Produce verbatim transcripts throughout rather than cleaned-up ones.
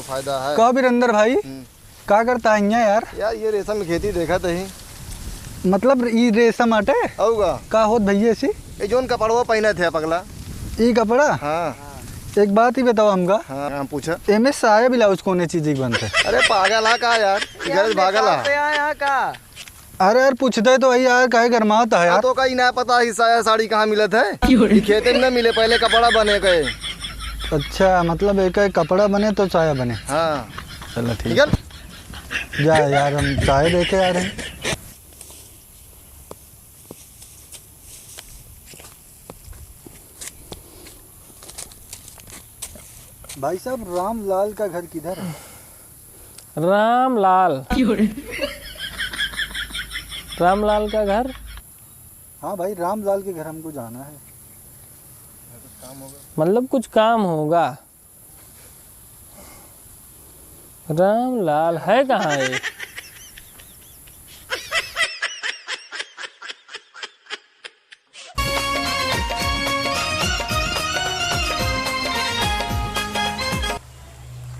फायदा है। का वीरेंद्र भाई, हम्म। का करता है यहाँ यार? यार, ये रेशम की खेती देखत ही। मतलब, ई रेशम आटे? अउगा। का होत भैया इसी? ये जौन कपड़वा पहनत है पगला। ई कपड़ा? हाँ। एक बात ही बताओ हमका। हाँ, हाँ, पूछा। एमे साया ब्लाउज कौने चीज की बनत है? अरे, पागल है का यार? घर भागल है। यहाँ का? अरे यार, पूछते तो वही यार, काहे गरमात है हाँ, यार? तो कहीं ना पता ही साया साड़ी कहाँ मिलत है? क्यों रे? ई खेते में ना मिले, पहले कपड़ा बने के। अच्छा, मतलब एक, एक कपड़ा बने तो साया बने। हाँ। चलो ठीक। निकल। जा यार, हम चाय दे के आ रहे हैं। भाई साहब, रामलाल का घर किधर है? रामलाल। क्यों रे? रामलाल का घर? हाँ भाई, रामलाल के घर हमको जाना है। मतलब कुछ काम होगा। रामलाल है कहाँ ये?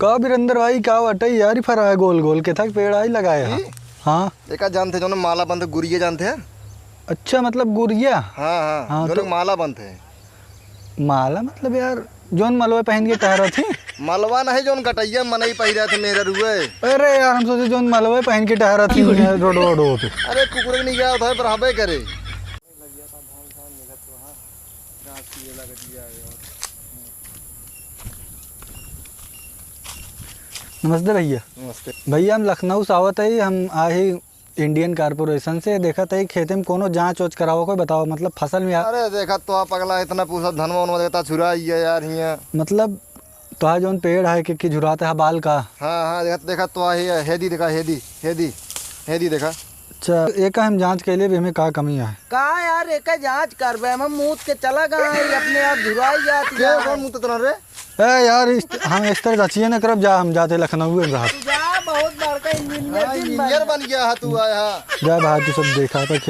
का वीरेंद्र भाई, का बाटे यार, ई फरा है गोल गोल, केथा के पेड़ आई लगाए है? ई? हाँ। एका जानते जौन माला बनत है, गुरिया जानते हैं? अच्छा, मतलब गुरिया? हाँ, हाँ, हाँ, जौन तो माला बनत है। माला मतलब यार, जौन मलवा पहन के टहरत ही? मलवा नहीं, जौन गटैया मनई पहिरत है मेहररुए। अरे यार, हम सोचे जौन मलवा पहन के टहरत ही रोड, रोड पे। अरे कुकुर के नहीं गया था, पर हबे करे। नमस्ते भैया। नमस्ते। भैया, हम लखनऊ से आवत है, हम आए ही Indian Corporation से। देखत है खेते में कोनो जांच वांच करावा कोई, बताओ, मतलब फसल में आ- अरे देखत तो आप पगला, इतना पूछा, धनवा उनवा देखता छुरा ही है यार हियाँ। मतलब तोहार जौन पेड़ है कि, कि झुरात है बाल का? हाँ, हाँ, देखा, देखा तो आहे, हेदी देखा, हेदी, हेदी, हेदी देखा। अच्छा, एका हम जांच कैले भी, हमें का कमी है? का यार, एका जांच करबे, हम मूत के चला गए हैं, अपने आप झुराई जात के है। कौन मूत तना रे? ए यार, इस, हम इस तरह जांचिए न करब, जा, हम जाते लखनऊ में रहा। तू जा, बहुत बड़का engineer हाँ, दिन engineer बन। बन गया है तू, आया। जा भाई, तू सब देखा था।